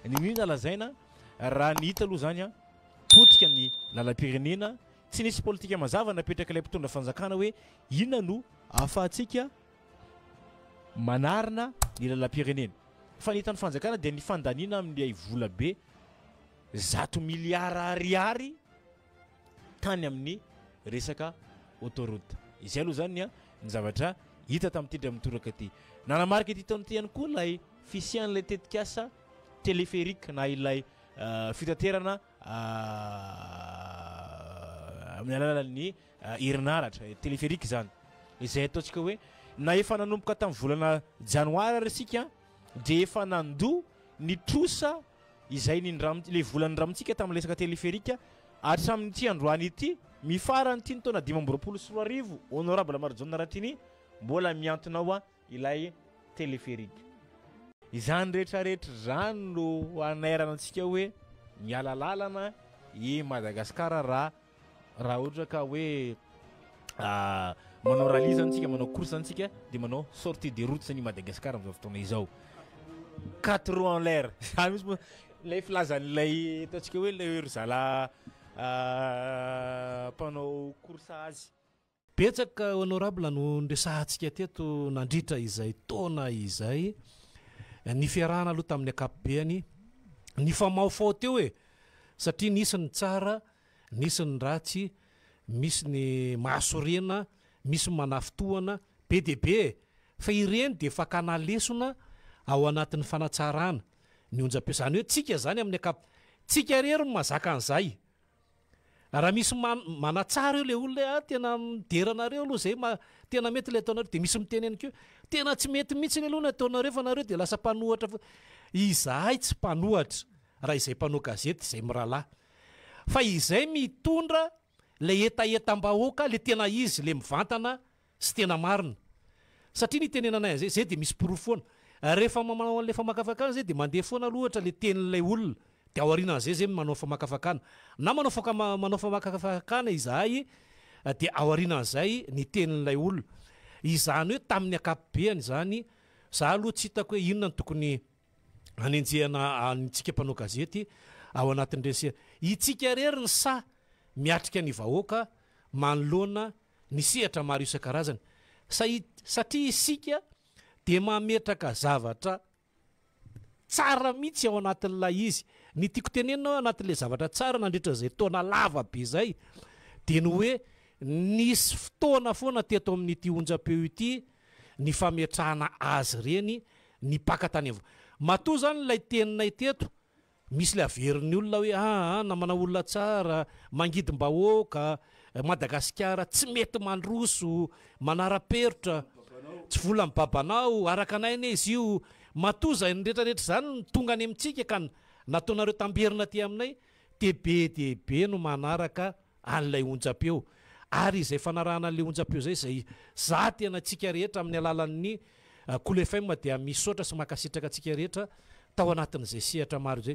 N'inon'inona lazaina, raha ny hita aloha izany, potika ny lalam-pirenena, tsy nisy politika mazava napetrak'ilay mpitondra fanjakana hoe inona no ahafahantsika manarina ny lalam-pirenena. Fa ny hitan'ny fanjakana dia ny fandaniana amin'ilay vola be 100 miliara ariary tany amin'ny resaka autoroute. Izay aloha izany ny zavatra hita tamin'ity indray mitoraka ity. Nanamarika ity taona ity ihany koa ilay fisian'ilay tetikasa téléphérique na ilay fitaterana amin'ny alalan'ny herinaratra, téléphérique izany. Izay ataontsika hoe na efa nanomboka tamin'ny volana janoary ary isika dia efa nandoa ny trosa izay nindram ilay vola nindramintsika tamin'ny resaka téléphérique hatramin'ity androany ity, mifarana ity ny taona 2025, Honorable Marijaona Ratini, mbola mihantona ao ilay téléphérique. Izany rehetra rehetra izany no hanairana antsika hoe miala lalana i Madagasikara raha Raha ohatra ka hoe manao rallye zany tsika, manao course zany tsika dia manao sortie de route zany i Madagascar amin'izao fotoana izao. Quatre roues en l'air. Zany mihitsy moa ilay filazan'ilay ataontsika hoe ilay ry zalahy mpanao course azy. Betsaka honorable no niresahantsika teto nandritra izay taona izay, ny fiarahana aloha tamin'ny ankapobeany nifamaofao teo e, satria nisy ny tsara, nisy ny ratsy, misy ny mahasorena, misy ny manafintohana, be dia be e, fa ireny dia fakana lesona ao anatin'ny fanatsarana ny onjam-peo, izany hoe tsika izany amin'ny ankap, tsika irery no mahazaka an'izay. Raha misy manatsara eo le olona hoe ah tena midera anareo aloha zay ma tena mety le ataonareo de misy miteny ihany koa tena tsy mety mihitsiny aloha ny ataonareo fa nareo de lasa mpanohatra fo izahay tsy mpanohatra raha izay mpanao gazety izay mirahalahy fa izay mitondra le hetahetam-bahoaka le tena izy le mivantana sy tena marina. Satria ny itenenanay an'izay, zay dia misy porofo foana. Rehefa manao an'ilay famakafakana zay dia mandeha foana aloha ohatra ilay tenin'ilay olona, dia aorianan'izay zay manao famakafakana. Na manao faka manao famakafakana izahay dia aorianan'izay ny tenin'ilay olona. Izany hoe tamin'ny ankapobeany izany, za aloha tsy hitako hoe inona no tokony hanenjehana antsika mpanao gazety ao anatin'ireny sehatra. Itsika irery ny sahy miatrika ny vahoaka manoloana ny sehatra maro isan-karazany satria isika dia mametraka zavatra tsara mihitsy ao anatin'ilay izy. Ny tiako tenenina ao anatin'ilay zavatra tsara nandritra izay taona lava be izay dia ny hoe nisy fotoana foana teto amin'ity onjam-peo ity ny fametrahana azy ireny nipaka tany am-. Matoa izany ilay teninay teto Misy le averin'ny olona hoe aa namana olona tsara, mangidim-bahoaka, Madagasikara tsy mety mandroso, manara-perotra, tsy volan'ny babanao, araka anay anie izy io, matoa izay retraretra izany no tonga any amintsika ka nataonareo tamberina aty aminay dia be dia be no manaraka an'ilay onjam-peo ary izay fanarahana an'ilay onjam-peo izay izay za tena antsika rehetra amin'ny alalan'ny Kolo FM dia misaotra sy mankasitraka antsika rehetra tao anatin'izay sehatra maro izay.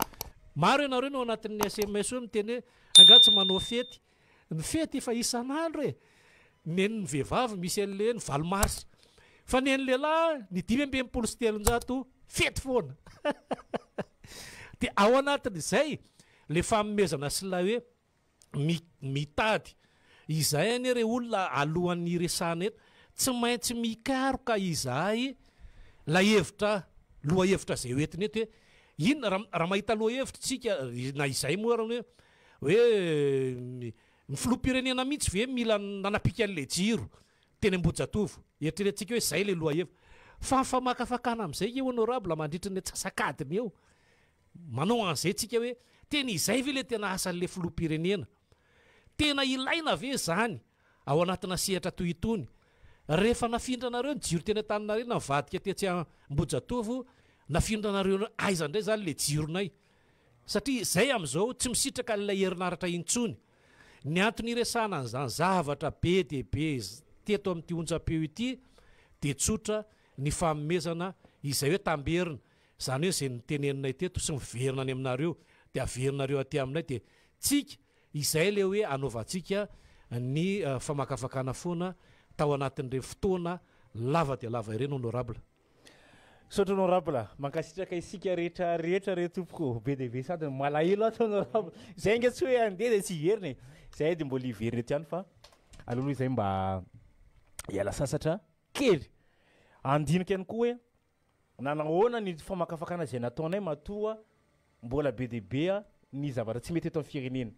Maro ianareo no ao anatin'ny sms hoe miteny hoe angaha tsy manao fety. Ny fety efa isan'andro e! Ny an'ny vehivavy misy an'ilay hoe ny 8 mars. Fa ny an'ny lehilahy ny 365 fety foana. Dia ao anatin'izay ilay fanomezana sy ilay hoe mitady. Izahay anie re olona alohan'ny hiresahana eto, tsy maintsy mikaroka izahay ilay hevitra, lohahevitra izay hoentina eto hoe inona, raha raha mahita lohahevitra isika, na izahay moa ary hoe hoe ny filoham-pirenena mihitsy ve mila nanapika an'ilay jiro teny Ambohijatovo, eritreretintsika hoe izay ilay lohahevitra. Fa ny famakafakana amin'izay nge honorable mandritry ny antsasak'adiny eo, Manao an'izay tsika hoe tena izay ve le tena asan'le filoham-pirenena? Tena ilaina ve izany ao anatina sehatra toy itony? Rehefa nafindranareo ny jiro teny Antaninarenina nivadika tetsy Ambohijatovo, nafindranareo aiza indray izany le jironay? Satria izay amin'izao tsy misitraka an'ilay herinaratra intsony. Ny antony iresahana an'izany zavatra be dia be teto amin'ity onjam-peo ity dia tsotra, ny fanomezana izay hoe tamberina Izany hoe izay noteneninay teto sy miverina any aminareo dia averinareo aty aminay dia tsika izay ilay hoe anaovantsika ny famakafakana foana tao anatin'ireny fotoana lava dia lava ireny honorable. Misaotra honorable, mankasitraka isika rehetra rehetra re tompoko, be dia be sady malahelo ato honorable, zay ange tsy hoe andeha dia tsy hiverina e, zay dia mbola hiverina eto ihany fa aleo aloha izay mba hiala sasatra kely, handinika ihany koa hoe nanahoana ny famakafakana izay nataonay matoa mbola be dia be ny zavatra tsy mety eto amin'ny firenena.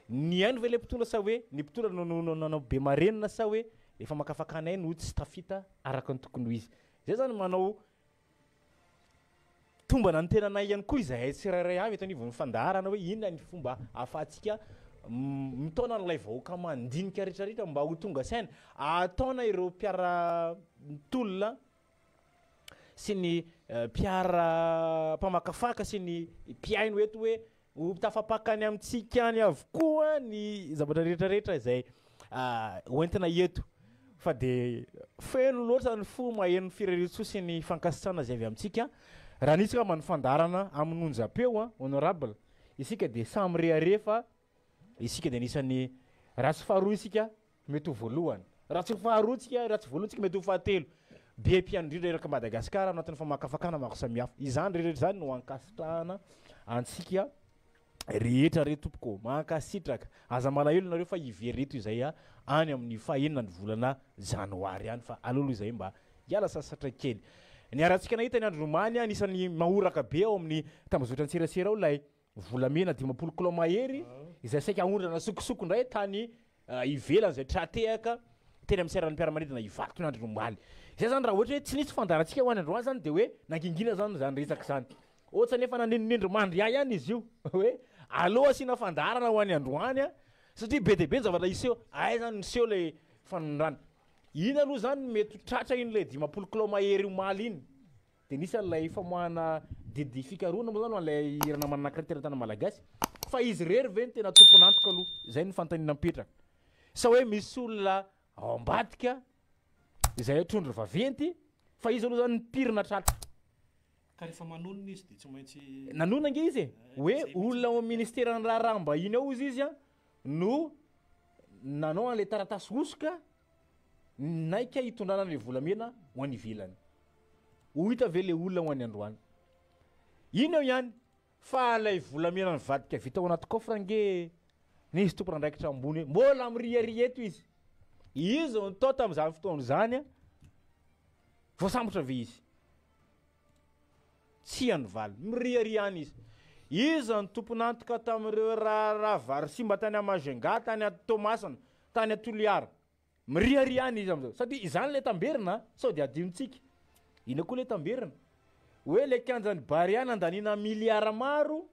Nihaino ve ilay mpitondra sa hoe ny mpitondra no no nanao be marenina sa hoe ilay famakafakanay no tsy tafita araka ny tokony ho izy. Izay izany manao tombana ny tenanay ihany koa izahay tsirairay avy eto anivon'ny fandaharana hoe inona ny fomba ahafahantsika mitaona an'ilay vahoaka mandinika rehetrarehetra mba ho tonga saina, ahataona ireo mpiara-mitolona sy ny mpiara mpamakafaka sy ny mpihaino eto hoe ho tafapaka any amintsika any avokoa ny zavatra rehetra rehetra izay hoentina eto fa dia feno loatra ny fo maheno ny firariantsoa sy ny fankasitrahana izay avy amintsika raha nisy angamba ny fandaharana amin'ny onjam-peo honorable isika dia samy rehareha fa Isika dia anisan'ny, raha tsy faharoa isika, mety ho voalohany. Raha tsy faharoa tsika, raha tsy voalohany tsika, mety ho fahatelo. Be mpihaino indrindra erak'i Madagasikara anatin'ny famakafakana maro samihafa. Izany rehetra izany no ankasitrahana antsika rehetra re tompoko. Mankasitraka. Aza malahelo nareo fa hiverina eto izay any amin'ny fahenina ny volana janoary any fa aleo aloha izay mba hiala sasatra kely. Niarahantsika nahita ny andro omaly, anisan'ny mahoraka be ao amin'ny tambazotran-tserasera ao ilay Volamena 50 kilao mahery izay saika haondrana sokosoko indray tany ivelany izay tra-tehaka teny amin'ny seranam-piaramanidina Ivato ny andro omaly. Izay izany raha ohatra hoe tsy nisy fandaharantsika ho any androany izany dia hoe nangingina izany izany resaka izany. Ohatrany efa nanenonendry mandry ahy ihany izy io hoe aleo asiana fandaharana ho any androany satria be dia be ny zavatra hiseho. Aiza no niseho ilay fanondrana? Iny aloha izany mety ho tratra iny ilay 50 kilao mahery omaly iny. Dia nisy an'ilay famoahana didy fikarohana moa zany ho an'ilay ranamana anankiray teratany malagasy. Fa izy irery ve no tena tompon'antoka aloha? Izay no fanontaniana mipetraka. Sa hoe misy olona ao ambadika izay trondro vaventy fa izy aloha zany nipirina tratra. Ka rehefa manonona izy dia tsy maintsy. Nanonona ange izy e! Hoe olona ao amin'ny ministeran'ny raharaham-bahiny ao hozy izy no nanao an'ilay taratasy hosoka Naika hitondrana an'ilay volamena ho any ivelany. Ho hita ve ilay olona ho any androany? Iny eo ihany fa ilay volamena nivadika vita ao anaty coffre ange nisy tompon'andraikitra ambony hoe mbola miriaria eto izy. Izy no tao tamin'izany fotoana izany, voasambotra ve izy? Tsia ny valiny. Miriaria any izy. Iza no tompon'antoka tamin'ireo raharaha vary simba tany Majunga, tany Toamasina, tany Toliara? Miriaria any izy amin'izao. Satria izany ilay tamberina, sao dia adinontsika. Inona koa ilay tamberina? Hoe ilay kianjan'i Barea nandaniana miliara maro,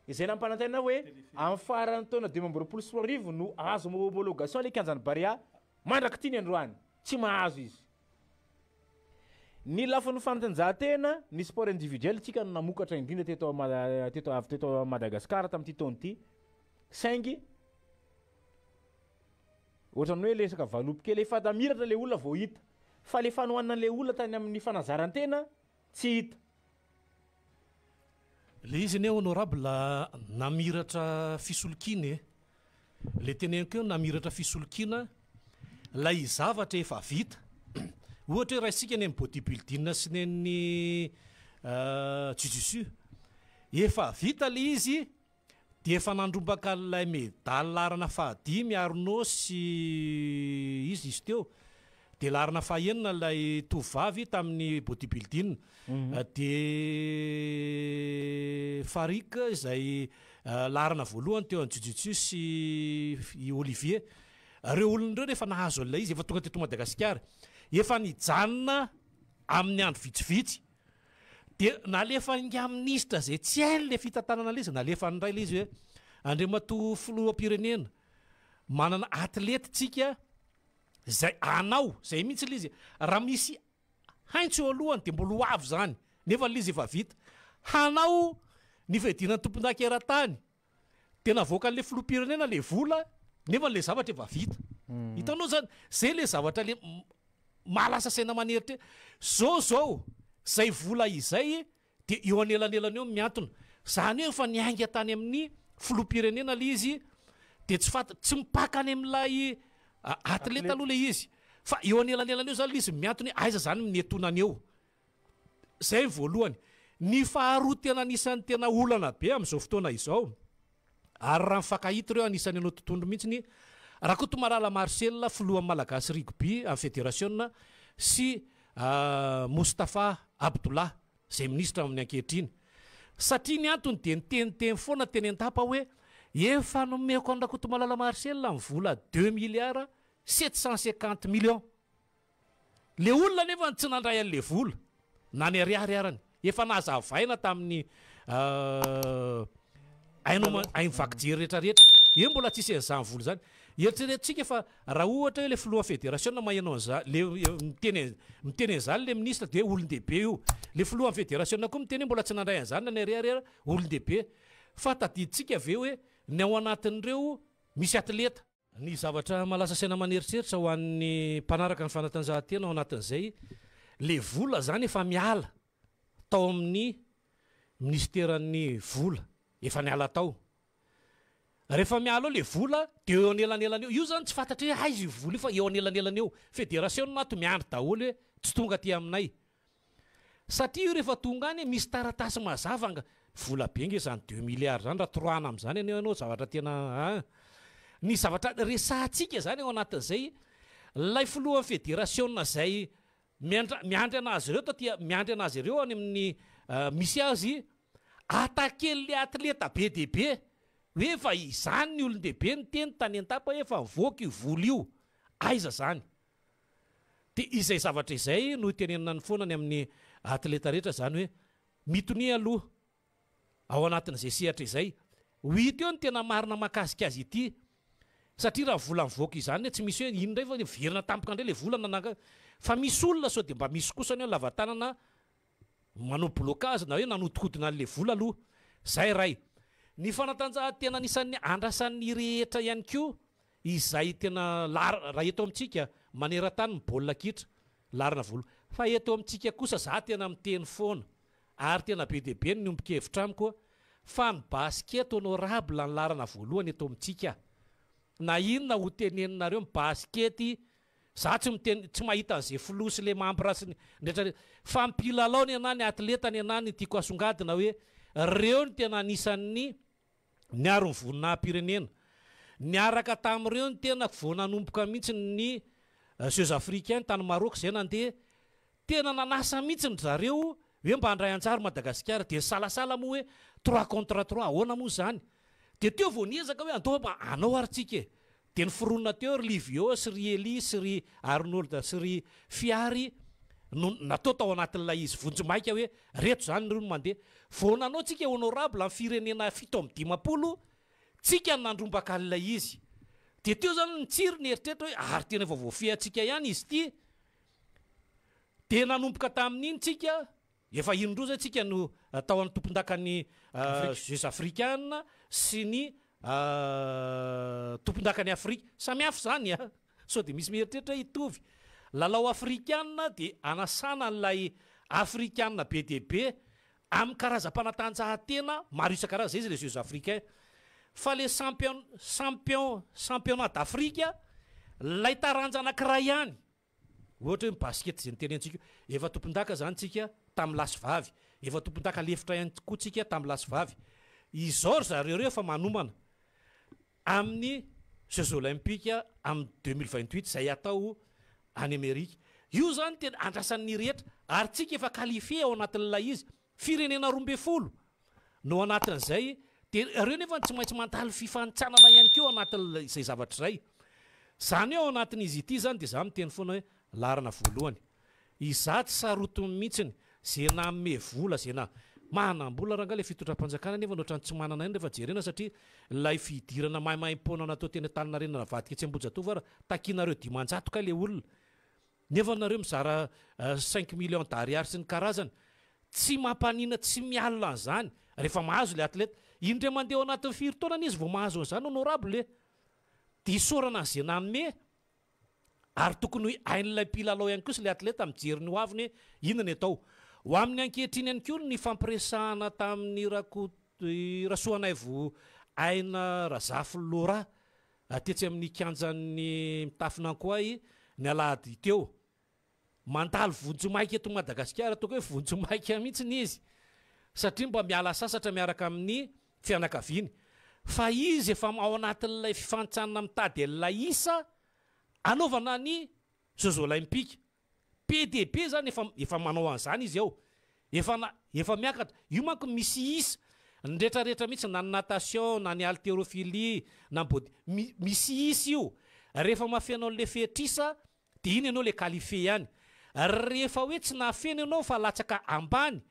izay nampanantenaina hoe amin'ny faran'ny taona 2025 no azo homologation ilay kianjan'i Barea, mandrak'ity ny androany. Tsy mahazo izy. Ny lafiny fanatanjahantena, ny sport individuel tsika no namokatra indrindra teto teto avy teto Madagascar tamin'ity taona ity. Saingy ohatran'ny hoe resaka valopy kely efa namiratra ilay olona vao hita. Fa ilay fanohanana an'ilay olona tany amin'ny fanazaran-tena tsy hita. Le izy anie honorable namiratra fisolokiana e! Le teneniko eo namiratra fisolokiana lay zavatra efa vita. Ohatra hoe raisika ny an'ny body building sy ny an'ny jujutsu. Efa vita le izy dia efa nandrombaka an'ilay medaly laharana fahadimy Arnaud sy iza izy teo dia laharana fahenina ilay tovovavy tamin'ny body building dia Farik izay laharana voalohany teo amin'ny jujutsu sy i Olivier ireo olona ireo rehefa nahazo an'ilay izy efa tonga teto Madagasikara efa nijanona amin'ny andro vitsivitsy Dia nalefa ingahy minisitra izay tsy hainy ilay fitantanana ilay izy, nalefany indray ilay izy hoe, Andriamatoa Filoham-pirenena, manana atleta tsika izay hanao, izay mihitsy ilay izy, raha misy haintso eo alohany dia mbola ho avy izany, nefa ilay izy efa vita, hanao ny fiadiana ny tompondaka eran-tany, dia navoakan'ilay filoham-pirenena ilay vola nefa ilay zavatra efa vita. Hitanao izany, izay ilay zavatra ilay mahalasa saina maneritreritra. Zao zao, izay vola izay dia eo anelanelany eo mihantona. Izany hoe efa niainga tany amin'ny filoham-pirenena ilay izy dia tsy fanta, tsy mipaka any amin'ilay atleta aloha ilay izy. Fa eo anelanelany eo izany ilay izy mihantona hoe aiza izany ny etonany eo. Zay ny voalohany. Ny faharoa tena anisan'ny tena olana be amin'izao fotoana izao, ary raha mifankahita ireo anisan'ny anao tontondro mihitsy ny Rakotomalala Marcel filohan'ny Malagasy Rugby amin'ny federasiona sy Moustapha Abdullah izay minisitra amin'ny ankehitriny. Satria ny antony dia niteniteny foana teny an-dapa hoe efa nomeko an'i Rakotomalala Marcel ny vola deux milliards 750 millions. Le olona anefa tsy nandray an'le vola na ny ariary arany. Efa nazavaina tamin'ny haino aman haino vaky jery rehetra rehetra. Eo mbola tsisy an'izany vola izany. Eritreretintsika fa raha ohatra hoe le filoha federasiona maheno an'izany, le miteny miteny an'izany le ministre dia olon-dehibe io. Le filohan'ny federasiona koa miteny hoe mbola tsy nandray an'izany na ny ariary ara, olon-dehibe. Fa tadidintsika ve hoe ny ao anatin'ireo misy atleta. Ny zavatra mahalasa saina aman'eritreritra ho an'ny mpanaraka ny fanatanjahantena ao anatin'izay, le vola zany efa miala tao amin'ny minisiteran'ny vola, efa niala tao. Rehefa miala ao le vola de eo anelanelany eo, io zany tsy fantatra hoe aiza io vola io fa eo anelanelany eo. Federasiona ato miandry daholo hoe tsy tonga aty aminay. Satria io rehefa tonga any misy taratasy mazava anga, vola be nge zany deux milliards zany raha toroahana amin'izany anie ianao zavatra tena an! Ny zavatra resahantsika zany ao anatin'izay, ilay filohan'ny federasiona izay miandra miandry anazy ireo taty miandry anazy ireo any amin'ny misy azy, attaquer-n'le atleta be dia be hoe fa izany ny olon-dehibe niteny tany an-dapa hoe efa nivoaka io vola io, aiza zany? Dia izay zavatra izay no itenenana ny foana ny amin'ny atleta rehetra izany hoe mitonia aloha ao anatin'izay sehatra izay. Ho hita eo ny tena marina mahakasika azy ity satria raha vola mivoaka izany tsy misy hoe iny indray fa miverina tampoka indray ilay vola nananga fa misy olona sao dia mba misy kosa ny hoe lava tanana manao blocage na hoe nanodikodina an'ilay vola aloha. Izay iray. Ny fanatanjahantena anisan'ny andrasan'ny rehetra ihany koa Izay tena lar raha eto amintsika maneran-tany ny baolina kitra, laharana voalohany. Fa eto amintsika kosa za tena miteny foana ary tena be dia be ny miombon-kevitra amiko fa ny basket honorable ny laharana voalohany eto amintsika. Na inona ho teneninareo ny basket za tsy miteny tsy mahita an'izay filoha sy le mambra sy ny rehetra rehetra fa ny mpilalao ny anah ny atleta ny anah ny tiako asongadina hoe reo no tena anisan'ny niaro ny voninahim-pirenena. Niaraka tamin'ireo ny tenako vao nanomboka mihitsy ny Jeux Africains tany Maroc izay nandeha. Tena nanasa mihitsy ry zareo hoe mba handray anjara Madagasikara. Dia nisalasala moa hoe trois contre trois ahoana moa izany. Dia teo vao niezaka hoe andao mba hanao ary tsika e. Dia niforonina teo ry Livio sy ry Elie sy ry Arnold sy ry Fiary no natao tao anatin'ilay izy vonjimaika hoe reto izany ireo no mandeha. Vao nanao tsika honorable amin'ny firenena 57, tsika no nandrombaka an'ilay izy. Dia teo izany nitsiry ny eritreritra hoe ary tena efa voafehintsika ihany izy ity. Dia nanomboka tamin'iny tsika Efa indroa zay tsika no tao amin'ny tompondakan'ny Jeux Africains sy ny tompondakan'i Afrika. Samy hafa izany a! Sao dia misy mieritreritra hoe hitovy. Lalao Afrikana dia anasana an'ilay Afrikana be dia be amin'ny karazam-panatanjahantena maro isan-karazany. Zay izy ilay Jeux Africains. Fa ilay champion, champion, championnat d'Afrique, ilay taranja anankiray ihany. Ohatra hoe ny basket izay notenentsika io, efa tompondaka izany tsika tamin'ny lahy sy vavy, efa tompondaka lefitra ihany koa tsika tamin'ny lahy sy vavy. Izao ry zareo ireo efa manomana amin'ny Jeux Olympiques amin'ny 2028 izay hatao any Amerika. Io izany tena andrasan'ny rehetra ary tsika efa qualifié ao anatin'ilay izy. Firenena 12 no anatin'izay dia ireo nefa tsy maintsy mandalo fifanintsanana ihany koa ao anatin'izay zavatra izay. Izany hoe ao anatin'izy ity izany dia izaho miteny foana hoe laharana voalohany. Izaho tsy sarotiny mihitsiny, ze nanome vola, ze na. Manam-bola rangahy ilay fitondram-panjakana nefa ohatran'ny tsy manana aina rehefa jerena satria ilay fidirana maimaimpoana natao teny Antaninarenina navadika etsy Ambohijatovo ary takianareo 500 kay ilay olona. Nefa nareo mizara cinq millions d'ariary sy ny karazany. Tsy mampanina tsy mialona an'izany rehefa mahazo ilay athlète. Indray mandeha ao anatin'ny firy taona anie izy vao mahazo an'izany honorable e. Dia isaorana an'izay nanome ary tokony hain'ilay mpilalao ihany koa sy ilay athlète mijery ny hoaviny hoe inona ny atao. Ho amin'ny ankehitriny ihany koa ny nifampiresahana tamin'i Rakoto Rasoanaivo Aina Razafy Laura tetsy amin'ny kianjan'ny Mitafon'Ankoay ny alahady teo. Mandalo vonjimaika eto Madagasikara, ataoko hoe vonjimaika mihitsy izy satria mba miala sasatra miaraka amin'ny fianakaviany. Fa izy efa ao anatin'ilay fifantsanana mitady an'ilay isa anaovana ny Jeux Olympiques. Be dia be izany efa efa manao an'izany izy ao. Efa na efa miakatra. Io manko misy isa. Ny retraretra mihitsy na ny natation na ny haltérophilie na ny body mi misy isa io. Rehefa mahafeno an'ilay fetr'isa dia iny ianao ilay qualifié ihany. Rehefa hoe tsy nahafeno ianao fa latsaka ambany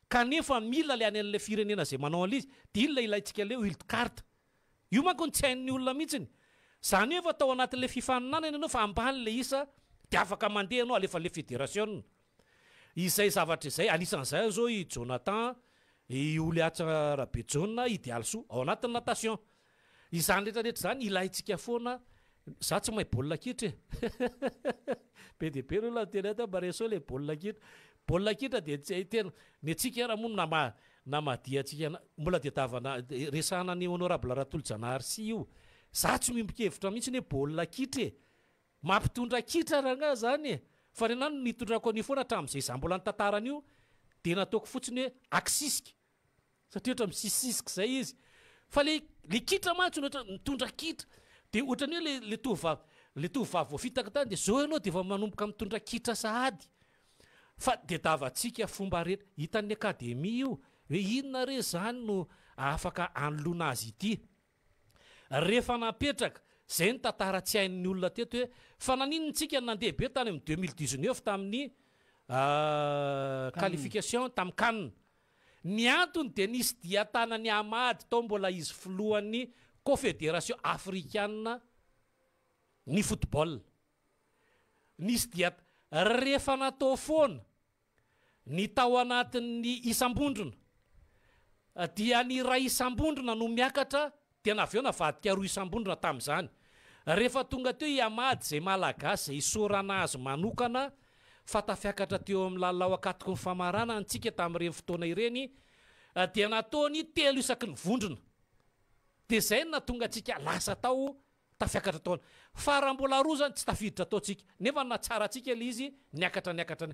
kanefa mila ilay any an'ilay firenena izay manao an'ilay izy dia iny ilay ilaintsika ilay wild card. Io manko no tsy hain'ny olona mihitsiny. Izany hoe efa tao anatin'ilay fifaninanana ianao fa ambany ilay isa dia afaka mandeha ianao alefan'ilay federasiona. Izay zavatra izay, anisan'izay izao i Jonathan, i Oliatsa Rabejaona, i Dialisoa, ao anatin'ny natation. Izany rehetra rehetra izany ilaintsika foana, za tsy mahay baolina kitra e! Be dia be ny olona miteny ahy hoe mba resaho ilay baolina kitra. Baolina kitra dia tsy hay tena, ny antsika ary moa nama, namadihantsika ana, mbola tadiavana, resahana an'i Honorable Ratolojanahary sy io. Za tsy miombon-kevitra mihitsy ny hoe baolina kitra e! Mampitondra kitra rangahy zany e! Fa ny anah no nitondrako an'io foana hatramin'izay za mbola nitantara an'io dia nataoko fotsiny hoe akisisika satria ohatra misisisika izay izy fa le le kitra mantsy no ohatra mitondra kitra dia ohatran'ny hoe le le tovovavy le tovovavy voafitaka tany dia zao ianao dia efa manomboka mitondra kitra sahady fa tadiavantsika fomba rehetra hitan'ny akademia io hoe inona re zany no afaka anoloana azy ity. Rehefa napetraka, izay ny tantara tsy hain'ny olona teto hoe fa naninona tsika no nandeha be tany amin'ny 2019 tamin'ny qualification tamin'ny can. Ny antony dia nisy dian-tanan'i Ahmad tao mbola izy filohan'ny Confederation Afrikana ny football. Nisy dia rehefa natao foana Ny tao anatin'ny isam-bondrona dia ny iray isam-bondrona no miakatra dia navy eo navadika roa isam-bondrona tamin'izany. Rehefa tonga teo i Ahmad izay Malagasy izay isaorana azy manokana fa tafiakatra teo amin'ny lalao ankatoky ny famaranana antsika tamin'ireny fotoana ireny dia nataony telo isaky ny vondrona. Dia izay no nahatonga antsika lasa tao Tafiakatra taona. Fa raha mbola roa zany tsy tafiditra tao tsika. Nefa ny nahatsara antsika ilay izy niakatra niakatra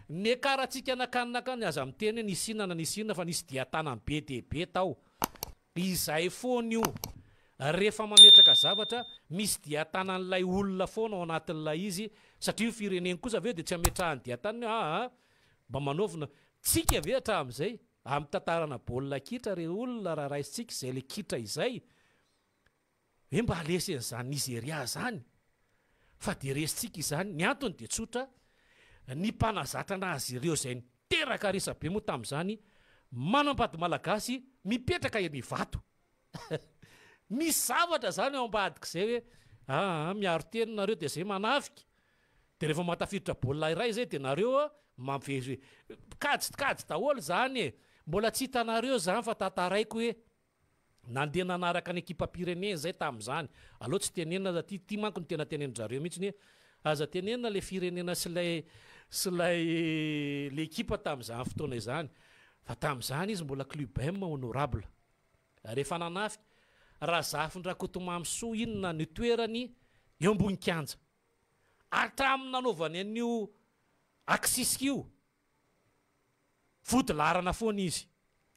niakarantsika nakany nakany aza miteny hoe nisy inona na nisy inona fa nisy dian-tanana be dia be tao. Izay foana io. Rehefa mametraka zavatra, misy dian-tanan'ilay olona foana ao anatin'ilay izy satria ny fireneny kosa avy eo dia tsy ametrahany dian-tanany hoe aa mba manaovina. Tsika ve hatramin'izay amin'ny tantarana baolina kitra re olona raha raisintsika izay ilay kitra izay Hoe mba haresy an'izany Nizeria izany fa dia resintsika izany, ny antony dia tsotra, ny mpanazatra anazy ireo izay niteraka resabe moa tamin'izany, manambady malagasy mipetraka eny Ivato. Misy zavatra izany ao ambadik'izay hoe aa miaro tena nareo dia izay manafika, dia rehefa mahatafiditra baolina iray izay dia nareo mampivezivezy, kajy kajy daholo izany e, mbola tsy hitanareo izany fa tantaraiko hoe Nandeha nanaraka ny ekipam-pirenena izay tamin'izany. Aleo tsy tenenina aza ty, ty manko no tena tenenin-dry zareo mihitsy hoe aza tenenina ilay firenena sy ilay sy ilay le ekipa tamin'izany fotoana izany. Fa tamin'izany izy mbola club M honorable. Rehefa nanafika, Razafindrakotomamisoa inona ny toerany eo ambony kianja. Hatramin'ny nanaovany an'io aksisika io. Vody laharana foana izy.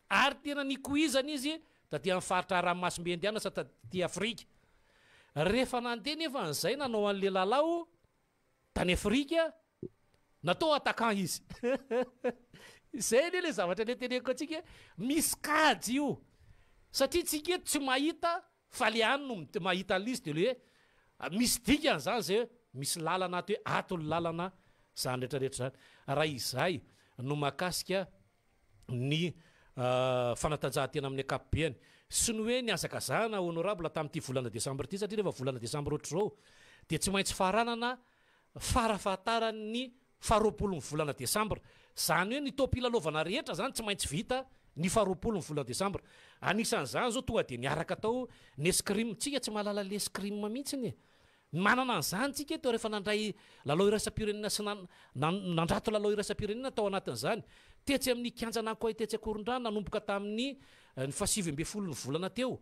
Ary tena nikoizana izy taty amin'ny faritra Ranomasimbe Indiana sa taty Afrika. Rehefa nandeha nefa an'izay nanao an'ilay lalao tany Afrika, natao attaquant izy. Izay anie ilay zavatra ilay teneniko antsika hoe misy kajy io. Satria tsika eto tsy mahita Fa le any no mahita an'ilay izy de le hoe misy dikany zany zay hoe misy lalana ato hoe ato ny lalana zany rehetra rehetra zany. Raha izay no mahakasika ny fanatanjahantena amin'ny ankapobeny sy ny hoe nihazakazahana honorable tamin'ity volana desambra ity satria rehefa volana desambra ohatr'izao dia tsy maintsy faranana farafahatarany faharoapolo ny volana desambra. Izany hoe ny taom-pilalaovana rehetra izany tsy maintsy vita ny faharoapolo ny volana desambra. Anisan'izany izao tonga dia niaraka tao ny escrime. Tsika tsy mahalala le escrime mihitsy e. Manana an'izany tsika eto rehefa nandray lalao iraisam-pirenena sy nandrato lalao iraisam-pirenena tao anatin'izany. Tetsy amin'ny kianjan'Ankoay tetsy Ankorondrano nanomboka tamin'ny ny fahasivy ambin'ny folo ny volana teo.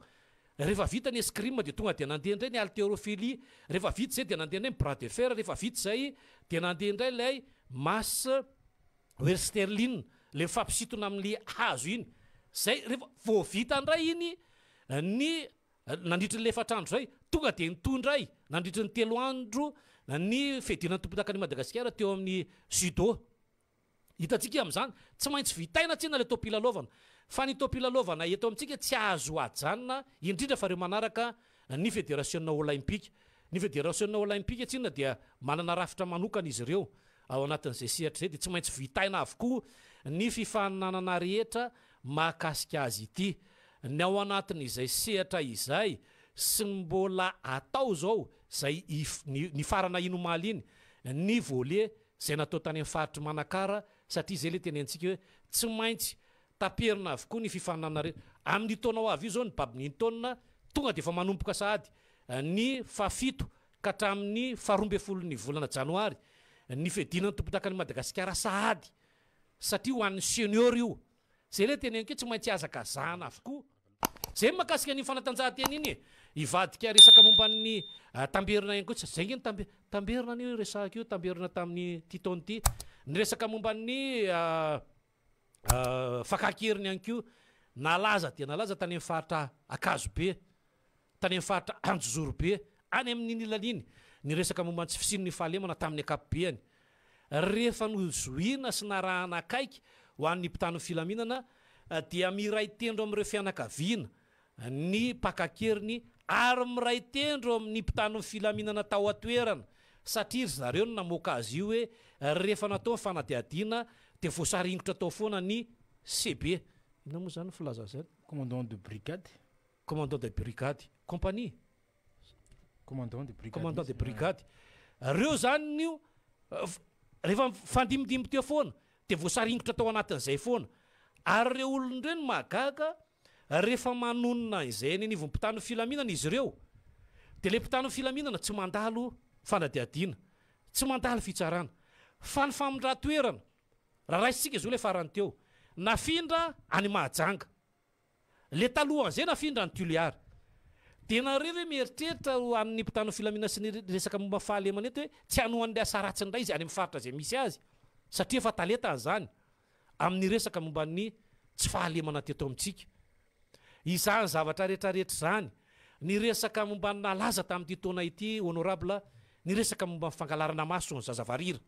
Rehefa vita ny escrime dia tonga dia nandeha indray ny haltérophilie, rehefa vita izay dia nandeha indray ny bras de fer, rehefa vita izay dia nandeha indray ilay masse Westerlin, ilay mifampisintona amin'ilay hazo iny. Izay rehefa vao vita indray iny ny nandritry ny efatra andro izay, tonga dia nitohy indray nandritry ny 3 andro ny fiadiana ny tompondakan'i Madagasikara teo amin'ny judo. Hitantsika amin'izany, tsy maintsy vitaina tsinona ilay taom-pilalaovana. Fa ny taom-pilalaovana eto amintsika tsy azo ajanona, indrindra fa ireo manaraka ny federasiona olaimpika. Ny federasiona olaimpika tsinona dia manana rafitra manokana izy ireo ao anatin'izay sehatra izay dia tsy maintsy vitaina avokoa ny fifaninanana rehetra mahakasika azy ity. Ny ao anatin'izay sehatra izay sy ny mbola atao izao izay nifarana iny omaly iny ny volley izay natao tany amin'ny faritr'i Manakara satria izay ilay tenentsika hoe tsy maintsy taperina avokoa ny fifaninanana rehetra. Amin'io taona ho avy io izao ny badminton tonga dia efa manomboka sahady ny fahafito ka hatramin'ny faharoa ambin'ny folon'ny volana janoary ny fiadiana ny tompondakan'i Madagasikara sahady satria ho an'ny senior io. Izay ilay teneniko hoe tsy maintsy hazakazahana avokoa. Zay ny mahakasika an'iny fanatanjahantena iny e! Hivadika resaka momba ny tamberina ihany koa, tsy zay nge ny tambe, tamberina anie io resahako io, tamberina tamin'ity taona ity. Ny resaka momba ny fakan-keriny ihany koa, nalaza dia nalaza tany amin'ny faritra Ankazobe, tany amin'ny faritra Anjozorobe, any amin'iny ilany iny, ny resaka momba ny tsy fisian'ny fahalemana tamin'ny ankapobeany. Rehefa nozohiana sy narahana akaiky ho an'ny mpitandro ny filaminana dia miray tendro amin'ireo fianakaviana ny mpaka an-keriny ary miray tendro amin'ny mpitandro ny filaminana tao an-toerana satria ry zareo no namoaka azy io hoe rehefa natao ny fanadihadiana dia voasaringotra tao foana ny CB. Inona moa izany ny filaza azy izany? Commandant de brigade. Commandant de brigade. Compagnie. Commandant de brigade. Commandant de brigade. Reo zany io rehefa mifandimbindimby teo foana dia voasaringotra tao anatin'izay foana. Ary ireo olona ireo no mahagaga rehefa manonona izay eny anivon'ny mpitandro ny filaminana izy ireo dia ilay mpitandro ny filaminana tsy mandalo fanadihadiana, tsy mandalo fitsarana. Fa ny famindran-toerana, raha raisintsika izao ilay farany teo, nafindra any Mahajanga. Le talohan'izay nafindra any Tuléar. Dia nareo ve mieritreritra ho an'ny mpitandro ny filaminana sy ny resaka momba ny fahalemana eto hoe tsy hanohan'ilay asa ratsy indray izy any amin'ny faritra izay misy azy satria efa talentany izany amin'ny resaka momba ny tsy fahalemana teto amintsika. Izany zavatra rehetra rehetra izany, ny resaka momba ny nalaza tamin'ity taona ity honorable, ny resaka momba ny fangalarana maso ny zaza varira.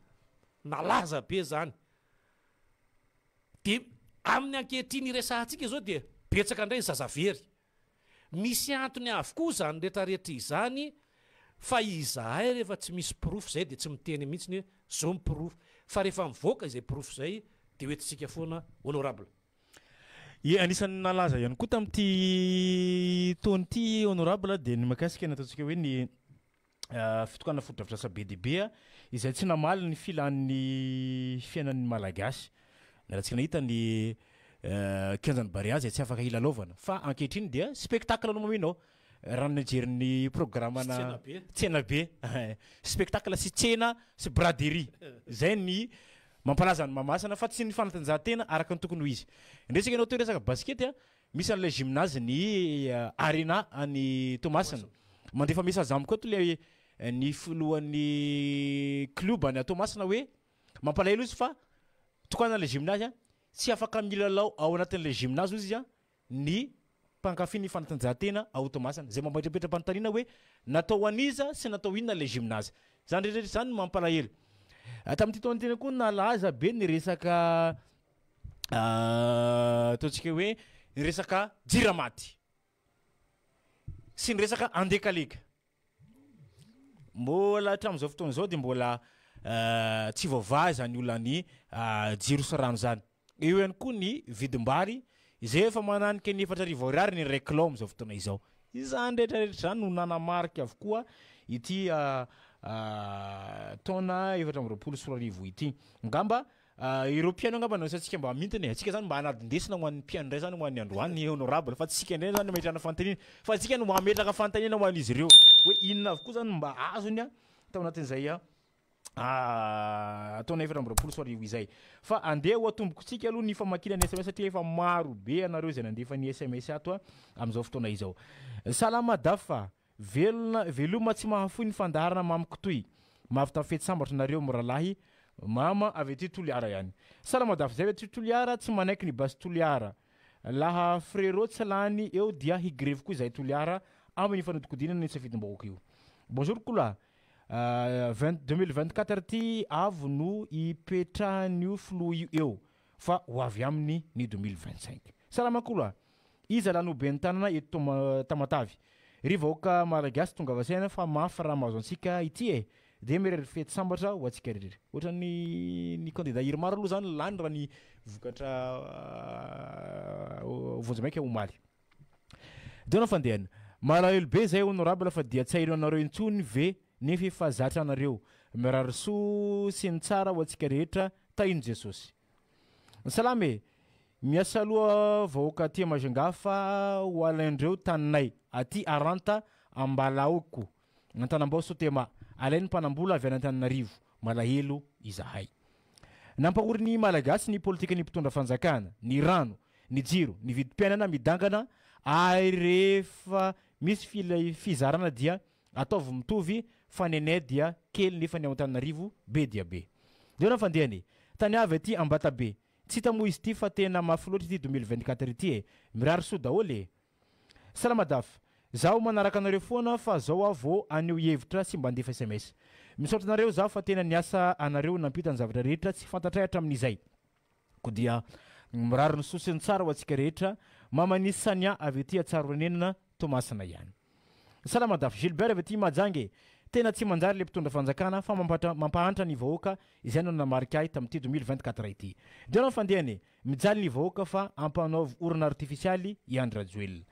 Nalaza be izany. Dia amin'ny ankehitriny iresahantsika izao dia betsaka indray ny zaza very. Misy antony avokoa izany retraretra izany fa izahay rehefa tsy misy porofo izay dia tsy miteny mihitsy hoe zao ny porofo fa rehefa mivoaka izay porofo izay dia hoentintsika foana honorable. Ie, anisan'ny nalaza ihany koa tamin'ity taona ity honorable dia ny mahakasika ny ataontsika hoe ny fitokanana fotodrafitrasa be dia be izay tsy namaly ny filan'ny fiainan'ny Malagasy. Niarahantsika nahita ny kianjan'ny Barea izay tsy afaka hilalaovana fa ankehitriny dia spectacle no mameno ao. Raha nijery ny programme-na tsena be, spectacle sy tsena sy braderie izay ny mampalaza an'i Mahamasina fa tsy ny fanatanjahantena araka ny tokony ho izy. Niresaka ianao teo resaka basikety. Misy an'ilay gymnase ny Arena any Toamasina. Mandefa message amiko eto ilay ny filohan'ny club any Toamasina hoe mampalahelo izy fa tokanana ilay gymnase, tsy afaka milalao ao anatin'ilay gymnase hozy izy ny mpankafy ny fanatanjahantena ao Toamasina. Izay mametrapetra-panontaniana hoe natao ho an'iza sy natao inona ilay gymnase. Izany rehetra rehetra izany no mampalahelo. Tamin'ity taona ity ihany koa nalaza be ny resaka ataontsika hoe ny resaka jiramaty sy ny resaka andekaleka mbola hatramin'izao fotoana izao dia mbola tsy voavaha izany olan'ny jiro sy rano izany eo ihany koa ny vidim-bary izay efa mananika ny 4000 ariary ny iray kilao amin'izao fotoana izao izany rehetra rehetra izany no nanamarika avokoa ity taona 2024 ity angamba Ireo mpihaino angamba no asaintsika mba hamintina e. Antsika zany mba hanadin-desona ho an'ny mpihaino indray zany ho an'ny androany honorable fa tsy isika indray zany no ametrahana fanontaniana fa antsika no hametraka fanontaniana ho an'izy ireo hoe inona avokoa zany no mba azony tao anatin'izay Taona 2024 izay. Fa andeha ho atombokontsika aloha ny famakiana ny sms satria efa maro be anareo izay nandefa ny sms ato amin'izao fotoana izao. Salama Dafa, velona veloma tsy mahafoy ny fandaharana mamiko toy. Mahavita fety sambatra nareo mirahalahy mama avy aty Toliara ihany. Salama Dafa, zay avy aty Toliara tsy manaiky ny base Toliara. Laha frerot tsy lany eo dia higrevy koa izahay Toliara amin'ny fanodikodinana ny safidim-bahoaka io. Bonjour Kola, 2024 ty avo no ipetrahan'io filoha io eo fa ho avy aminy ny 2025. Salama kolo a! Iza lany ho ben'ny tanana eto Tamatave? Ry vahoaka Malagasy tongava saina fa mafy raha mahazo antsika ity e! Dia mirary fety sambatra ho antsika rehetra. Ohatran'ny ny candidat Irmar aloha zany lany raha ny vokatra vonjimaika omaly. Dona fandehana. Malahelo be zay honorable fa dia tsy aheno anareo intsony ve nefa efa zatra anareo. Mirary soa sy ny tsara ho antsika rehetra tahino Jesosy. Salama e! Miasa aloha vahoaka aty Majunga fa ho alaindreo taninay aty Aranta Ambalaoko Antanambao Sotema alain'ny mpanambola avy any Antananarivo. Malahelo izahay. Nampahory ny Malagasy ny politikan'ny mpitondra fanjakana, ny rano, ny jiro, ny vidim-piainana midangana ary rehefa misy fizarana dia ataovy mitovy fa ny anay dia kely nefa ny ao Antananarivo be dia be. Ndeo na fandehany e! Tany avy aty Ambatabe. Tsy hita moa izy ity fa tena mafy loatra ity 2024 ity e! Mirary soa daholo e! Salama Daf! Zaho manaraka anareo foana fa zao aho vao haneho hevitra sy mba handefa sms. Misaotra anareo zaho fa tena niasa anareo nampita ny zavatra rehetra tsy fantatray hatramin'izay. Koa dia mirary ny soa sy ny tsara ho antsika rehetra. Maman'i Sania avy aty Atsaroanenina, Toamasina ihany. Salama Daf! Gilbert avy aty Mahajanga e! Tena tsy manjary le mpitondra fanjakana fa mampahantra ny vahoaka izay no nanamarika ahy tamin'ity 2024 ity. Dia anao fandehany e! Mijaly ny vahoaka fa ampanaovy orana artifisialy i Andry Rajoelina.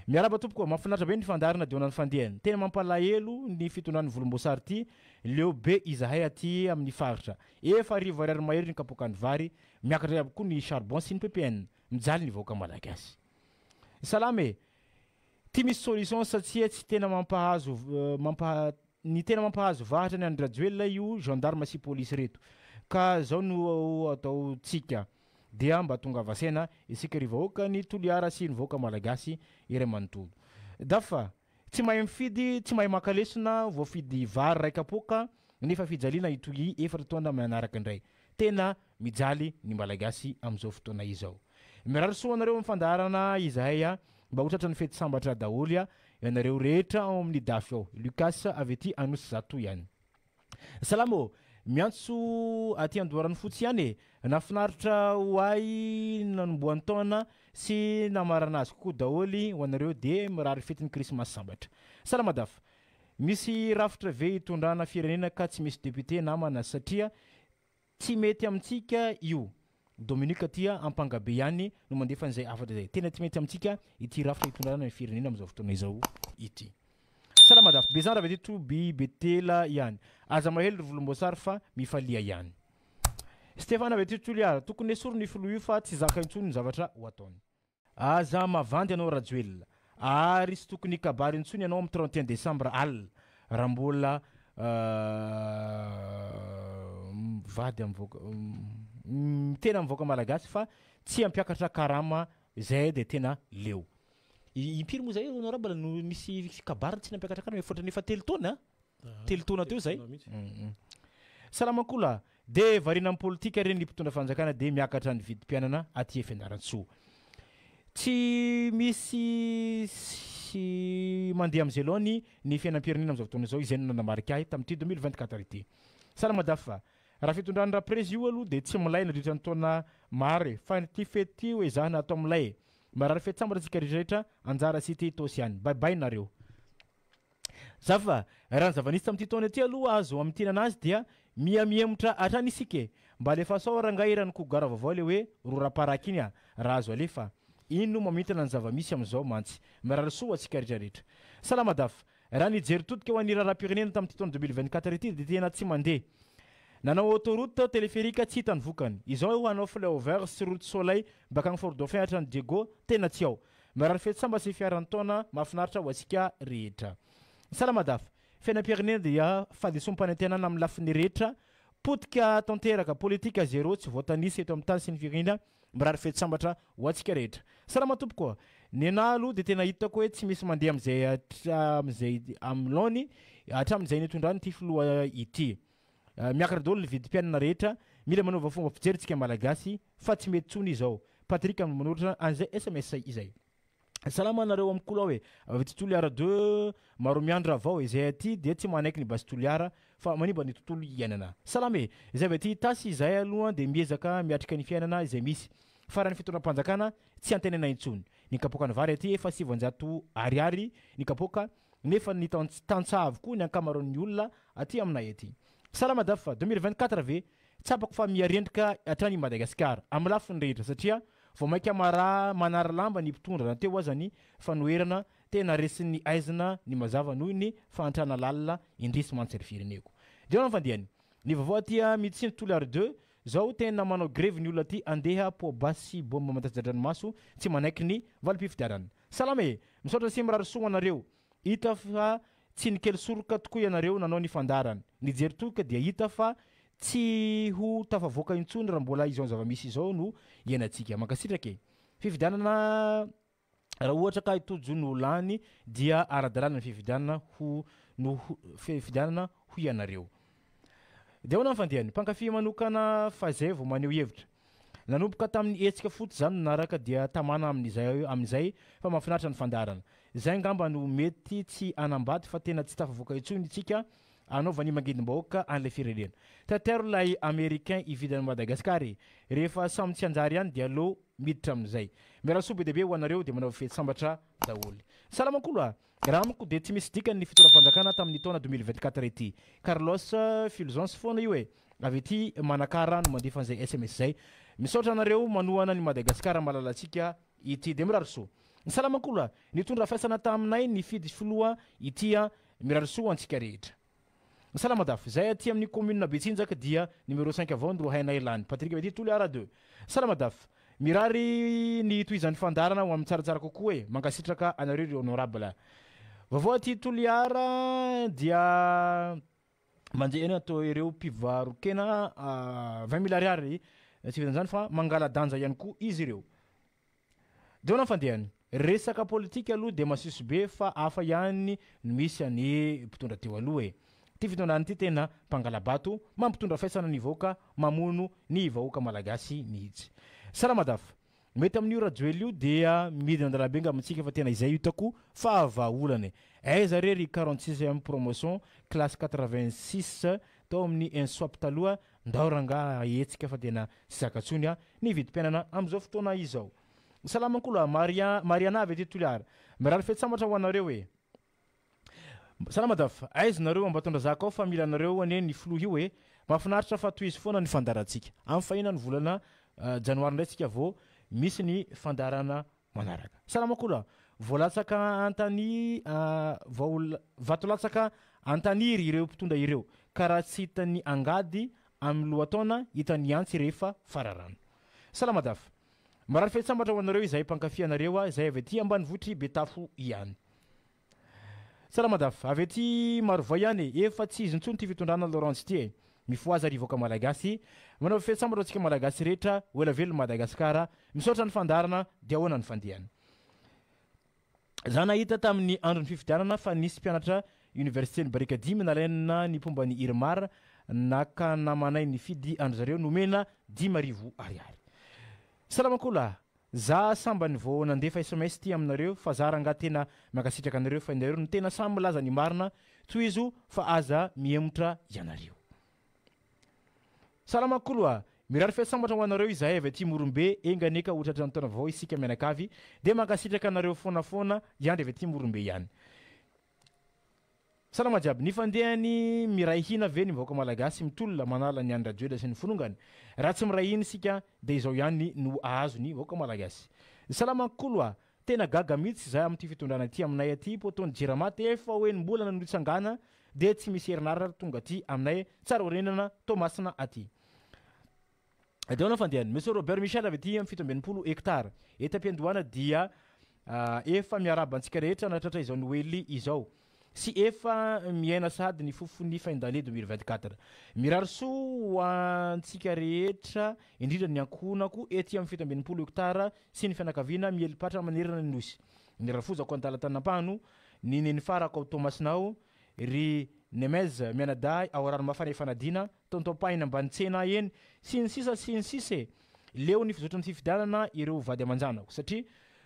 Miarahaba tompoko, mahafinaritra be ny fandaharana Diona ny fandehany. Tena mampalahelo ny fitondran'ny volomboasary ity, leo be izahay aty amin'ny faritra. Efa 1000 ariary mahery ny kapoakan'ny vary, miakatra ihany koa ny charbon sy ny ppn. Mijaly ny vahoaka malagasy. Salama e! Ty misy solution satsia tsy tena mampahazo mampa ny tena mampahazo vahatra ny Andry Rajoelina io gendarme sy police reto ka zao no atao tsika dia mba tongava saina isika ry vahoaka ny Toliara sy ny vahoaka Malagasy iray manontolo dafa tsy mahay mifidy tsy mahay maka lesona voafidy vary ray kapoaka nefa fijaliana hitohy efatra taona manaraka indray tena Mijaly ny Malagasy amin'izao fotoana izao. Mirary soa anareo amin'ny fandaharana izahay a! Mba ho tratran'ny fety sambatra daholo a! Ianareo rehetra ao amin'ny Dafy ao. Lucas avy aty Anosizato ihany. Salama ô! Miantso aty Andoharanofotsy ihany e! Nahafinaritra ho ahy nanombohan-taona sy namarana azy kokoa daholo ho anareo dia mirary fetin'ny krismasy sambatra. Salama Daf! Misy rafitra ve hitondrana firenena ka tsy misy député namana satria Tsy mety amintsika io. Dominique aty Ampangabe ihany no mandefa an'izay hafatra izay. Tena tsy mety amintsika ity rafitra itondrana ny firenena amin'izao fotoana izao ity. Salama dafy. Bezara avy aty Toby Betela ihany. Aza malahelo ry volomboasary fa mifalia ihany. Stéphane avy aty Toliara. Tokony esorina io filoha io fa tsy zaka intsony ny zavatra ho ataony. Aza mavandy ianao Rajoelina ary tsy tokony hikabary intsony ianao amin'ny 31 décembre alina raha mbola mivady amin'ny vahoaka miteny amin'ny vahoaka malagasy fa tsy hampiakatra karama izay dia tena leo. Impiry moa izay honorable no nisy kabary tsy nampiakatra karama efa ohatran'ny efa telo taona telo taona teo izay. Salama kola, de variana amin'ny politika re ny mpitondra fanjakana de miakatra ny vidim-piainana aty Fianarantsoa. Tsy misy sy mandeha amin'izay laony ny fiainam-pirenena amin'izao fotoana izao, izay no nanamarika ahy tamin'ity 2024 ity. Salama Dafa, raha fitondran'ny Raprezy io aloha de tsy milay nandritra ny taona maro e, fa ity fety ity ho ezahana atao milay e. Marary fety sambatra antsika rehetra rehetra, anjara cité Itaosy ihany. Bye bye nareo. Za fa raha ny zava-nisy tamin'ity taona ity aloha azo amintinana azy dia miha mihemotra hatrany isika e! Mba alefaso ao rangahy hiran'i Kogara vaovao le hoe Rora paraky iny a! Raha azo alefa. Iny no mamintina ny zava-misy amin'izao mantsy. Mirary soa ho antsika rehetra rehetra. Salama Daf. Raha ny jery todika ho an'ny raharaham-pirenena tamin'ity taona 2024 ity dia tena tsy mandeha. Nanao autoroute, téléphérique tsy hita ny vokany. Izao hanao flyover sy route soleil bakany Fort Dauphin hatrany Diego, tena tsy ao. Mirary fety sambatra sy fiaran'ny taona mahafinaritra ho antsika rehetra. Salama Daf. Fiainam-pirenena dia fahadisoam-panantenana amin'ny lafiny rehetra, potika tanteraka, politika zéro tsy voatanisa eto amin'ny tany sy ny firenena, mirary fety sambatra ho antsika rehetra. Salama tompoko a! Nenah aloha dia tena hitako hoe tsy misy mandeha amin'izay hatramin'izay amin'ny laony hatramin'izay nitondrany ity filoha ity. Miakatra daholo ny vidim-piainana rehetra, mila manova fomba fijery tsika Malagasy fa tsy mety tsony izao. Patrick no manoratra an'izay sms izay. Salama anareo am kolo ao e! Avy aty Toliara deux Maromiandra avao e! Zay aty dia tsy manaiky ny base Toliara fa manimba ny tontolo iainana. Salama e! Izay avy aty Itasy izahay aloha dia miezaka miatrika ny fiainana izay misy. Fa raha ny fitondram-panjakana tsy antenaina intsony. Ny kapoakan'ny vary aty efa 900 ariary ny kapoaka nefa ny tantsaha avokoa ny ankamaroan'ny olona aty aminay aty. Salama daf fa 2024 ve? Tsapako fa miha rendrika hatrany i Madagasikara amin'ny lafiny rehetra satria vao mainka mara manary lamba ny mpitondra na teo aza ny fanoherana tena resin'ny aizina ny mazava noho ny fahantrana lalina indrisy mantsy ry fireneko. Dia ahoana ny fandehany? Ny vaovao aty Mitsinjo Toliary deux zao tena manao grevy ny olona aty andeha poa-basy sy bomba mandatsa-dranomaso tsy manaiky ny valim-pifidianana. Salama e! Misaotra sy mirary soa ho anareo. Hita fa tsy nikely soroka tokoa ianareo nanao ny fandaharana. Nijery toka dia hita fa tsy ho tafavoaka intsony raha mbola izao zava-misy izao no iainantsika. Mankasitraka e! Fifidianana Raha ohatra ka i Tojo no lany dia ara-dalàna ny fifidianana ho no fifidianana hoy ianareo. Dia ahoana ny fandehany? Mpankafy manokana fa izay vao maneho hevitra. Nanomboka tamin'ny hetsika fotsy za no naraka dia tamana amin'izay amin'izay fa mahafinaritra ny fandaharana. Izay angamba no mety tsy hanambady fa tena tsy tafavoaka intsony isika anaovan'ny mangidim-bahoaka an'ilay firenena. Taitero ilay américain hividy an'i Madagascar e! Rehefa samy tsy hanjary ihany dia aleo miditra amin'izay. Miala soa be dia be ho anareo dia manao fety sambatra daholo. Salama kolo a! Raha amiko dia tsy misy dikany ny fitondram-panjakana tamin'ny taona 2024 ity. Carlos Fulgence foana io e! Avy aty Manakara no mandefa an'izay sms izay. Misaotra anareo manohana an'i Madagasikara malalantsika ity. Dia mirary soa. Salama kolo a! Nitondra faisana taminay nifidy filoha ity a! Mirary soa ho antsika rehetra. Salama dafy, zay aty amin'ny commune Betsinjaka dia numéro cinq avao no hainay lany. Patrick avy aty Toliara deux. Salama dafy. Mirary ny hitohizan'ny fandaharana ho amin'ny tsaratsara kokoa e. Mankasitraka anareo ry honorable. Vaovao aty Toliara dia mandeha eny atao ireo mpivaro-kena 20 mille ariary tsy vitan'izany fa mangala-danja ihany koa izy ireo. Dia ahoana ny fandehany? Resaka politika aloha dia masiso be fa hafa ihany no misy an'i mpitondra teo aloha e. Ity fitondrana ity tena mpangala-bato, mampitondra faisana ny vahoaka, mamono ny vahoaka malagasy mihitsy. Salama Daf. Mety amin'io Rajoelina io dia midina an-dalambe angamba tsika fa tena izay hitako fa vahaolana e. Aiza re ry 46 ème promotion classe 86 tao amin'ny Insoap taloha Ndao rangaha hahetsika fa tena tsy zaka tsony a ny vidim-piainana amin'izao fotoana izao. Salama kolo a, Maria, Mariana avy aty Toliara. Mirary fety sambatra ho anareo e. Salama Daf, aiza nareo Ambatondrazaka ao fa mila anareo anie ny filoha io e. Mahafinaritra fa tohizo foana ny fandaharantsika. Amin'ny fahina ny volana janoary indray tsika vao misy ny fandaharana manaraka. Salama kolo a! Voalatsaka antany vao vato latsaka antaniry ireo mpitondra ireo ka raha tsy hitan'ny angady amin'ny lohataona hitan'ny antsy rehefa fararano. Salama daf. Mirary fety sambatra ho anareo izahay mpankafy anareo a izay avy aty ambanivohitr'i Betafo ihany. Salama daf. Avy aty Marovoay ihany e. Efa tsy izy intsony ity fitondrana Laurent ity e. Mifohaza ry vahoaka Malagasy. Manao fety sambatra ho antsika Malagasy rehetra. Ho ela velona Madagasikara. Misaotra ny fandaharana dia ahoana ny fandehany. Za nahita tamin'ny andron'ny fifidianana fa nisy mpianatra université ny Barikadimy nalaina ny mpomba ny IRMAR naka namanay nifidy andry zareo nomena 5000 ariary. Salama kola! Za sambany vao nandefa sms ty aminareo fa za rangah tena mankasitraka anareo fa inareo no tena samy milaza ny marina tohizo fa aza mihemotra ianareo. Salama kolo a! Mirary fety sambatra ho anareo izahay avy aty Morombe, enga anie ka ho tratran'ny taona vaovao isika mianakavy, dia mankasitraka anareo foana foana hiandry avy aty Morombe ihany. Salama jiaby, ny fandehany miray hina ve ny vahoaka malagasy mitolona manala ny an'i Rajoelina sy ny fonongany? Raha tsy miray hina isika dia izao ihany no ahazo ny vahoaka malagasy. Salama kolo a! Tena gaga mihitsy izahay amin'ity fitondrana ity aminay aty poteau ny jirama dia efa ho enim-bolana no nitsangana dia tsy misy herinaratra tonga aty aminay Tsaraorenana Toamasina aty. Dia ahoana ny fandehany? Monsieur Robert Michel avy aty amin'ny 67 hectares. Eto am-piandohana dia efa miarahaba antsika rehetra nahatratra izao Noely izao. sy efa miaina sahady ny fofon'ny fin d'année 2024. Mirary soa ho antsika rehetra, indrindra ny ankohonako ety amin'ny 67 hectares sy ny fianakaviana mieli-patra manerana ny Nosy. Ny rafozako an-dalan-tanam-pano, ny nenifarako ao Toamasina ao, ry Nemez mianadahy ao Ranomafana Ifanadiana, Tonton Paina ambany tsena eny, sy ny sisa sy ny sisa e! Leo ny fizotran'ny fifidianana ireo vady aman-janako satria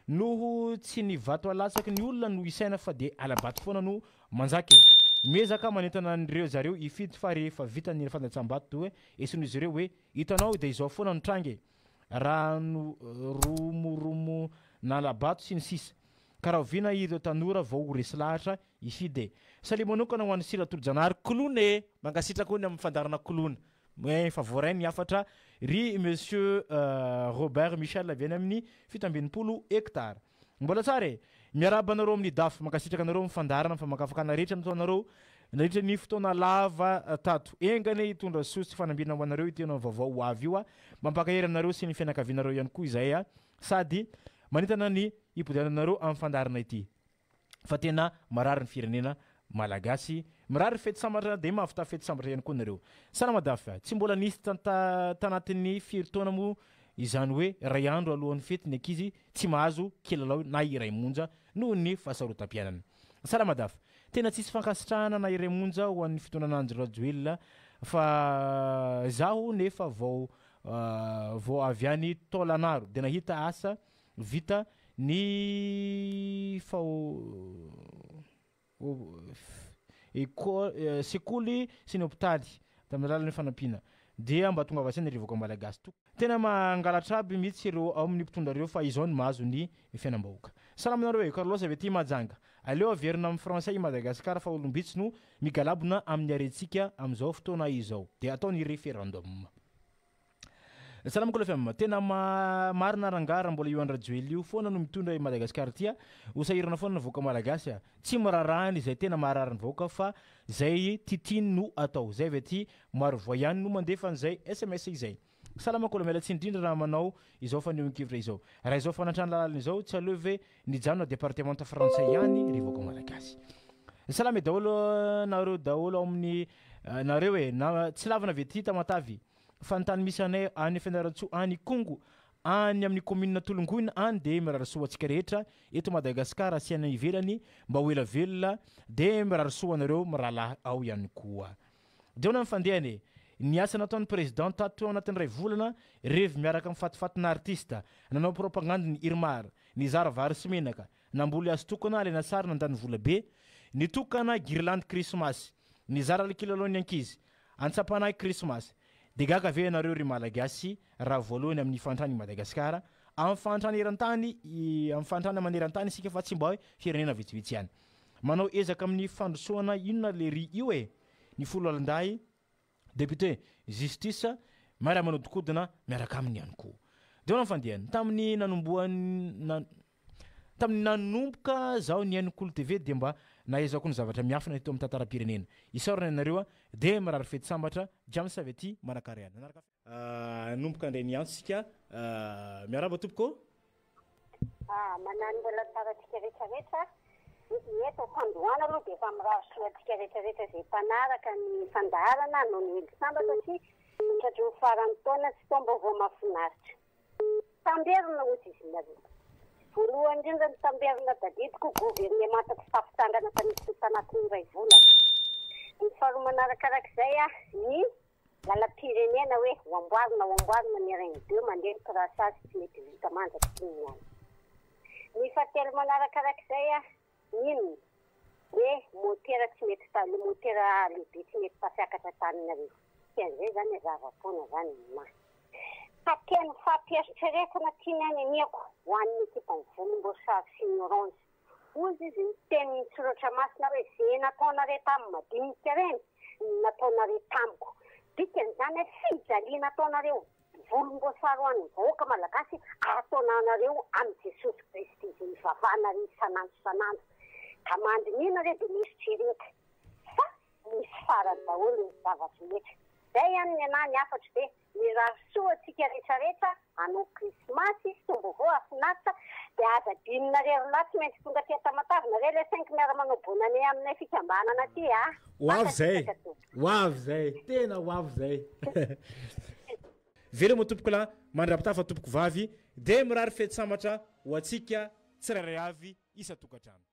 noho tsy ny vato alatsaky ny olona no isaina fa dia ala-bato foana no manjaka e! Miezaka manentana an'ireo zareo hifidy fa rehefa vita ny fandatsaham-bato dia esoin'izy ireo hoe hitanao dia izao foana no tranga e! Rano romoromo nala-bato sy ny sisa Ka rahoviana ireo tanora vao ho resy lahatra hifidy e! Salut manokana ho an'i Sila Tolojanahary Koloina e! Mankasitraka hono amin'ny fandaharana Koloina. Efa voaray ny hafatra ry Monsieur Robert Michel avy any amin'ny 67 hectares. Mbola tsara e! Miarahaba anareo amin'ny DAF. Mankasitraka anareo amin'ny fandaharana ny famakafakana rehetra nataonareo nandritra ny fotoana lava tato. Enga anie hitondra soa sy fanambinana ho anareo ity taona vaovao ho avy io. Mampakahery anareo sy ny fianakavianareo ihany koa izahay sady manentana ny hipodiananareo amin'ny fandaharana ity. Fa tena marary ny firenena Malagasy. Mirary fety sambatra dia mahavita fety sambatra ihany koa nareo. Salama Dafy a! Tsy mbola nisy tanatin'ny firy taona moa izany hoe iray andro alohan'ny fety ny ankizy tsy mahazo kilalao na iray monja noho ny fahasarotam-piainana. Salama Dafy. Tena tsisy fankasitrahana na iray monja ho an'ny fitondrana Andry Rajoelina fa zaho nefa vao vao avy any Taolanaro dia nahita asa Vita ny sekoly sy ny hopitaly tamin'ny alalan'ny fanampiana. Dia mba tongava saina ry vahoaka malagasy. Tena mangalatra aby mihitsy ireo ao amin'ny mpitondra ireo fa izao no mahazo ny fiainam-bahoaka. Salama nareo e, Carlos avy aty Mahajanga. Aleo averina amin'ny français i Madagascar fa olom-bitsy no migalabona amin'ny harentsika amin'izao fotoana izao. Dia atao ny référendum. Salama Kolo FM, tena marina rangaha raha mbola io Andry Rajoelina io foana no mitondra i Madagasikara ity a, ho sahirana foana ny vahoaka malagasy a, tsy miraharaha ny izay tena maharary ny vahoaka fa izay titiny no atao, zay avy aty Marovoay ihany no mandefa an'izay sms izay. Salama Kolo, miala tsiny indrindra raha manao izao fanehoan-kevitra izao. Raha izao fanatrana lalana izao tsy aleo ve nijanona departemanta frantsay ihany ry vahoaka malagasy. Salama e daholo nareo daholo ao amin'ny nareo e, na tsy lavina avy aty Tamatave. Fa ny tany misy anay any Fianarantsoa any Ikongo any amin'ny commune Tolongoina any dia mirary soa antsika rehetra eto Madagascar sy any ivelany mba ho ela velona dia mirary soa anareo mirahalahy ao ihany koa. Dia ahoana ny fandehany e? Ny asa nataon'ny président tato anatin'ny iray volana, revy miaraka amin'ny fatifatina artiste, nanao propagandy ny IRMAR, nizara vary sy menaka, namboly hazo tokana alaina sary nandany vola be, nitokana guirlande krismasy, nizara kilalaon'ny ankizy, Antsampanahy Christmas. Dia gaga ve ianareo ry Malagasy raha voalohany amin'ny fahantrana i Madagasikara? Amin'ny fahantrana eran-tany amin'ny fahantrana maneran-tany isika fa tsy mba hoe firenena vitsivitsy ihany. Manao ezaka amin'ny fandrosoana inona le ry io e? Ny foloalindahy, député, justice, miara manodikodina miaraka aminy ihany koa. Dia ahoana ny fandehany? Tamin'ny nanombohan'ny Tamin'ny nanomboka zaho nihaino Kolo TV dia mba nahaizako ny zavatra miafina teto amin'ny tantaram-pirenena. Isaorana ianareo a! Dia mirary fety sambatra, James avy aty Manakariana. Nanaraka Hanomboka indray ny antso isika. Miarahaba tompoko ô! Ah, manano mbola tsara antsika rehetra rehetra. Ny eto am-pandohana aloha dia efa mirary soa antsika rehetra rehetra izay mpanaraka ny fandaharana hanao Noely sambatra sy tratry ny faran'ny taona sy taom-baovao mahafinaritra. Tamberina hozy izy nareo. Voalohany indrindra ny tamberina tadidiko governemanta tsy tafitsangana tanisy tanatin'ny iray volana. Ny faharoa manarakarak'izay ny lalam-pirenena hoe ho amboarina ho amboarina ny RN deux mandeha ny traçage tsy mety vita mandrak'ity ny any. Ny fahatelo manarakarak'izay inona hoe motera tsy mety ta le motera lehibe tsy mety tafiakatra Antananarivo. Dikan'izay zany zava-poana zany aminahy. Fa teny fampieritreretana tiany haniniako ho an'ny ekipan'ny volomboasary sy ny orange. Hoy izy ny tenin'ny soratra masina hoe ze nataonareo tamin'ny madinika reny no nataonareo tamiko. Dikan'izany hoe fijaliana ataonareo volomboasary ho an'ny vahoaka malagasy ataonanareo amin'i Jesosy Kristy izay ivavahanareo isan'andro isan'andro. Ka mandiniha nareo dia mieritrereta fa misy farany daholo ny zava-drehetra. Zay ihany ny anah ny hafatro dia. Mirary soa antsika rehetra rehetra hanao krismasy sy taom-baovao hahafinaritra dia aza adinonareo ry lahy tsy maintsy tonga aty Tamatave nareo le cinq miara manao bonne année aminay fikambanana aty a! Ho avy zay, Mankasitraka tompoko. ho avy zay, tena ho avy zay. Veloma tompokolahy, mandrapitafa tompokovavy, dia mirary fety sambatra ho antsika tsirairay avy isan-tokantrano.